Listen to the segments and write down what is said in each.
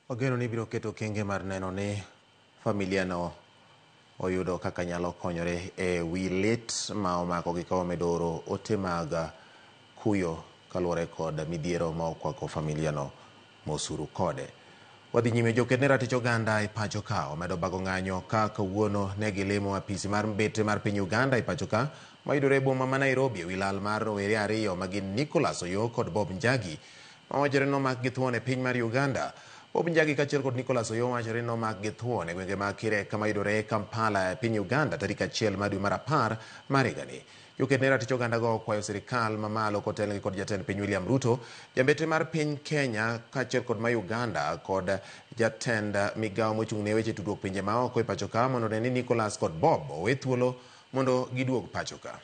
Wageno ni biro keto okenge mar neno ni familia no oyudo kaka nyalo konyore e wi lit ma omakogi ka wamedo oro ote mag kuyo kaluwore kod midhiero ma okwako familia no mosuru kode. Wadhi nyime joket ne ratich oganda e pacho ka omedo bago ng'anyo ka kawuono ne gilimo apisi mar mbete mar piny Uganda e pacho ka mayudore e boma ma Nairobi e wi lal mar rowere ariyo ma gin Nicholas Oyoo kod Bob Njagi mawachore ni nomak gi thuon e piny mar Uganda. Bob Njagi kaachiel kod Nicholas Oyoo wachore ni nomak gi thuon e gwenge mag Kireka mayudore Kampala e piny Uganda tarik 1 mar dwe mar 10 mar higani. Joket ne ratich oganda go okwayo sirikal mamalo kotelnegi kod jatend piny William Ruto, jambete mar piny Kenya kaachiel kod ma Uganda kod jatend migawo mochung' ne weche tudruok pinje maoko e pacho ka mondo one ni Nicholas kod Bob owe thuolo mondo giduog pacho ka.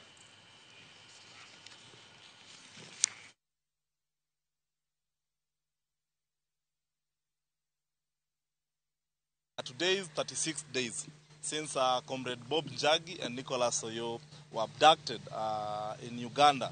Today is 36 days since Comrade Bob Njagi and Nicholas Oyoo were abducted in Uganda.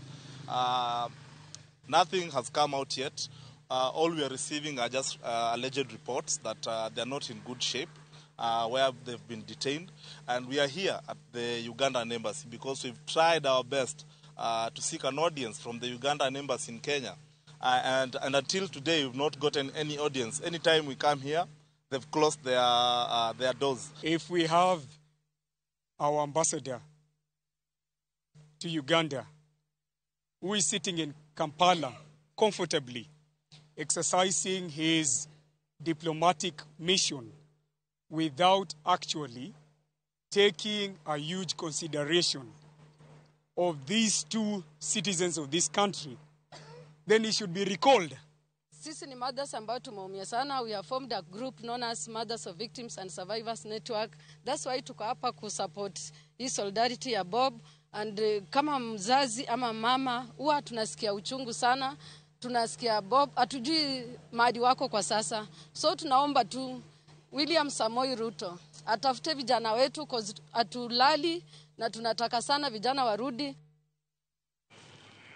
Nothing has come out yet. All we are receiving are just alleged reports that they are not in good shape, where they've been detained. And we are here at the Ugandan embassy because we've tried our best to seek an audience from the Ugandan embassy in Kenya. And until today, we've not gotten any audience. Anytime we come here, they've closed their doors. If we have our ambassador to Uganda, who is sitting in Kampala comfortably, exercising his diplomatic mission without actually taking a huge consideration of these two citizens of this country, then he should be recalled. Sisi ni mothers ambao tumeumia sana. We have formed a group known as Mothers of Victims and Survivors Network. That's why tuko hapa kusupport hii solidarity ya Bob. And kama mzazi ama mama huwa tunasikia uchungu sana. Tunasikia Bob, hatujui mahali wako kwa sasa. So tunaomba tu William Samoei Ruto atafute vijana wetu, cause hatulali na tunataka sana vijana warudi.